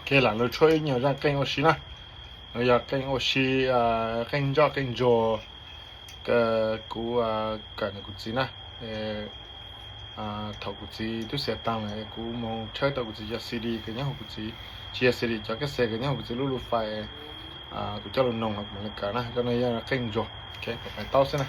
Ok, lam lug tshuab ib nyuag zaj qeej ua si na. Nuav yog qeej ua si, qeej ntsoj qeej ntsuag, kuv kawm ntawm kuv txiv na. Thaum kuv txiv tub xiam taag lawm kuv moog tshawb tau kuv txiv cov C D kws nyob huv kuv txiv, tsis yog C D, cov kab xes kws nyob huv kuv txiv lub lub fais, kuv coj lug noog kuv moog le kawm na. Cov no yog qeej ntsuag, ok, pais taub xwb na.